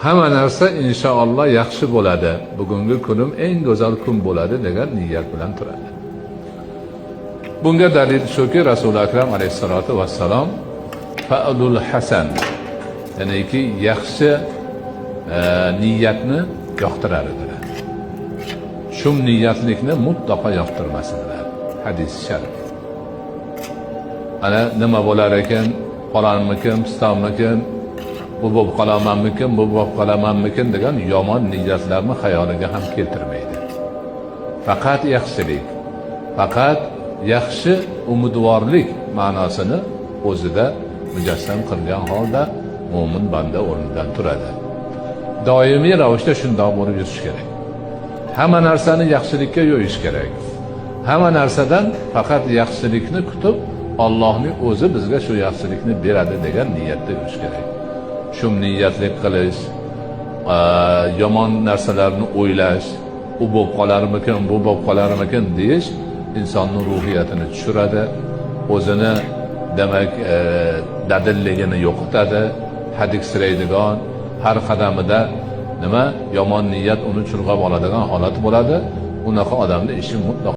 Hamma narsa inshaalloh yaxshi bo'ladi, bugungi kunim eng go'zal kun bo'ladi degan niyat bilan turadi. Bunga dalil shuki, Rasuli Akram alayhissalotu vassalom fa'lul hasan, ya'niki yaxshi niyatni yoqtirar edilar. Shum niyatlikni mutlaqo yoqtirmas edilar. Hadis sharif. Ana nima bo'lar ekan, falonmikin, pistonmikin, bu bo'lib qolamanmikin, bu bo'lib qolamanmikin degan yomon niyatlarni xayoliga ham keltirmaydi. Faqat yaxshilik, faqat yaxshi umidvorlik ma'nosini o'zida mujassam qilgan holda mo'min banda o'rnidan turadi. Doimiy ravishda shundoq bo'lib yurish kerak. Hamma narsani yaxshilikka yo'yish kerak. Hamma narsadan faqat yaxshilikni kutib, Allohning o'zi bizga shu yaxshilikni beradi degan niyatda yurish kerak. Shum niyatlik qilish, yomon narsalarni o'ylash, u bo'lib qolarmikin, bu bo'lib qolarmikin deyish insonni ruhiyatini tushiradi, o'zini demak dadilligini yo'qotadi, hadiksiraydigan, har qadamida nima yomon niyat uni chulg'ab oladigan holat bo'ladi. Unaqa odamni ishi mutlaqo